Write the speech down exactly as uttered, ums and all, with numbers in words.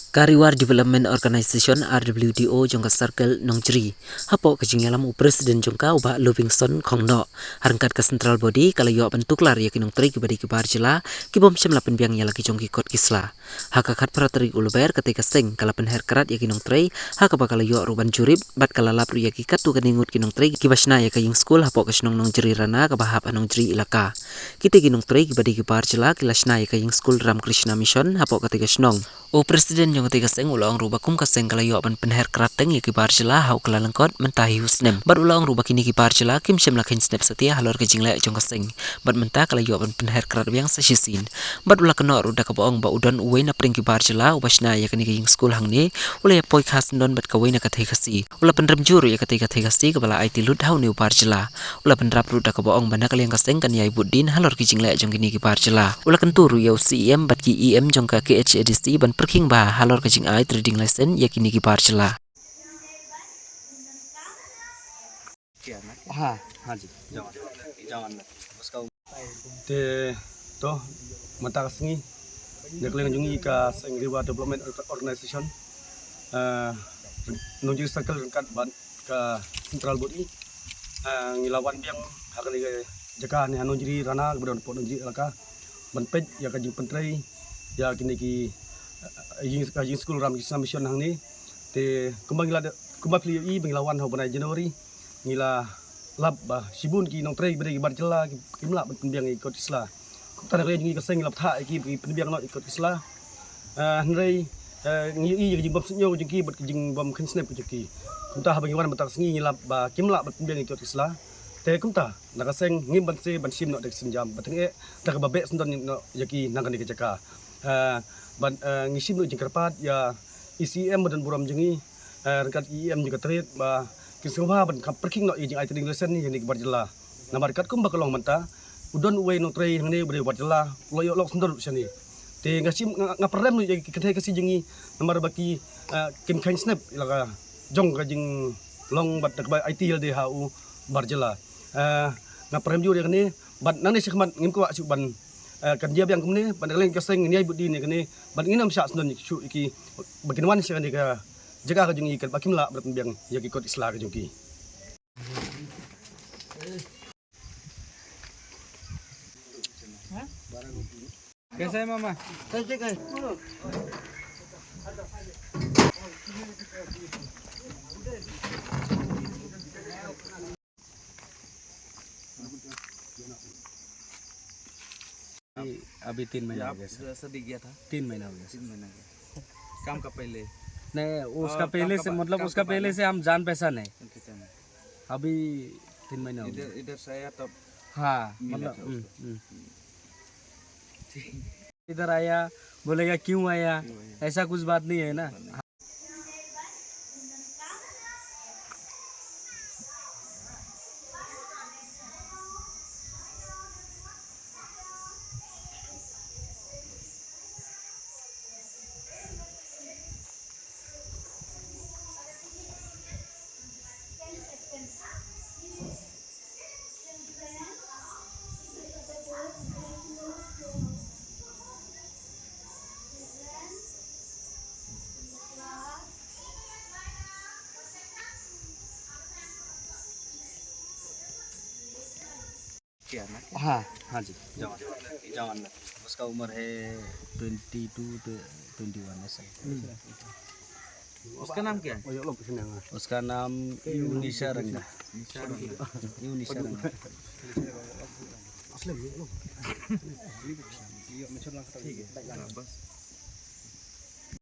Ka Riwar Development Organisation, R W D O, jong ka Circle Nongjri, hapoh ka jingïalam u President jong ka, u Bah Lovingson Khongnoh, ha ryngkat ka Central Body, ka la ïoh ban tuklar ïa ki nongtrei kiba dei ki bar jylla, ki bym shym la pynbiang ïa la ki jong ki kot ki sla. Ha ka khatphra tarik u Lber, katei ka seng ka la pynher krad ïa ki nongtrei, ha kaba ka la ïoh ruh ban jurip, bad ka la lap ruh ïa ki katto katne ngut ki nongtrei kiba shna ïa ka ïing skul hapoh ka shnong Nongjri Rana kaba hap ha Nongjri Elaka. Kitei ki nongtrei kiba dei ki bar jylla ki la shna ïa ka ïing skul Ramakrishna Mission hapoh katei ka shnong. U President jong katei ka seng u la ong ruh ba kum ka seng ka la ïoh ban pynher krad teng ïa ki bar jylla ha u kyllalyngkot mynta hi u snem. Bad u la ong ruh ba kine ki bar jylla kim shym la kheiñ snep satia halor ka jingleh jong ka seng. Bad mynta ka la ïoh ban pynher krad biang sa shisien. Bad u la kynnoh ruh da kaba ong ba u don uwei na pdeng ki bar jylla uba shna ïa kane ka ïing skul hangne, u la ïa poi kha syndon bad kawei na ka thei Khasi. U la pynrem jur ruh ïa katei ka thei Khasi kaba la aiti lut ha une u bar jylla. U la pynrap ruh da kaba ong ba na ka liang ka seng kan ïai bud dien halor ki jingleh jong kine ki bar jylla. U la kyntu ruh ïa u C E M bad ki E M jong ka K H A D C ban pyrkhing bha halor ka jingai trading license ïa kine ki bar jylla. हाँ, हाँ जी। जवान, जवान। उसका Te, to, mynta ka sngi, na ka liang jong ngi ka Seng Riwar Development Organisation, eh, Nongjri Circle ryngkat bad ka Central Body, eh, ngi la wan biang ha kane ka jaka ne ha Nongjri Rana, kaba don hapoh Nongjri Elaka, ban peit ïa ka jingpyntrei ïa kine ki, eh, ïing, ka ïing skul Ramakrishna Mission hangne. Te kumba ngi la de-, kumba phi la ïohi ba ngi la wan ha u bnai January, ngi la lap ba shibun ki nongtrei ba dei ki bar jylla ki, kim lah ban pynbiang ïa ki kot ki sla. Kumta na ka liang jong ngi ka seng ngi la bthah ïa ki ba ki pynbiang noh ïa ki kot ki sla. Eh, hynrei, eh, ngi ïohi ïa ka jingbym sngewthuh jong ki bad ka jingbym kheiñ snep ka jong ki. Kumta haba ngi wan mynta ka sngi ngi lap ba kim lah ban pynbiang ïa ki kot ki sla. Te kumta na ka seng ngim banse ban shim noh da ka sienjam ba tyngeh da kaba beh syndon noh ïa ki na kane ka jaka. Eh, ban, eh, ngi shim noh jingkyrpad ïa i C E M ba don burom jong ngi, eh, ryngkat i E M jong ka Trade ba kin sngewbha ban kham pyrkhing noh ïa ka jingai trading license ïa kine ki bar jylla. Namar katkum ba ka long mynta u don uwei nongtrei hangne uba dei bar jylla, u la ïoh lok syndon ruh shane. Te nga shim, nga, nga pyrem ruh ïa ki kynthei Khasi jong ngi namar ba ki, eh, kim kheiñ snep ïa la ka jong ka jinglong bad da kaba aiti lade ha u bar jylla. Eh, nga pyrem jur ïa kane bad nangne shakhmat ngim kwah shuh ban, eh, kan ïa biang kumne, bad na ka liang ka seng ngin ïai bud dien ïa kane, bad ngin ym shah syndon shuh ïa ki ba kin wan sha kane ka jaka ka jong ngi katba kim lah ban pynbiang ïa ki kot ki sla ka jong ki. कैसा है मामा? कैसे, कैसे? अभी, अभी तीन महीना हो गया सर। जैसे दिख गया था। तीन महीना हो गया सर। तीन महीना हो गया। काम का पहले? नहीं, उसका और पहले काम से, का, मतलब, काम उसका का पहले बाद से हम जान पहचान है। अच्छा, अच्छा। अभी तीन महीना हो गया। इधर, इधर से आया तब हाँ, मिला मतलब, था हम्म, उसको। हम्म। इधर आया, बोलेगा, "क्यों आया?" क्यों आया? ऐसा कुछ बात नहीं है ना। नहीं। किया ना? हाँ, हाँ जी। जवान, जवान। उसका उम्र है ट्वेंटी टू, ट्वेंटी वन ऐसा। उसका नाम क्या है? उसका नाम यूनिशा रंगा। यूनिशा रंगा। ठीक है, बस।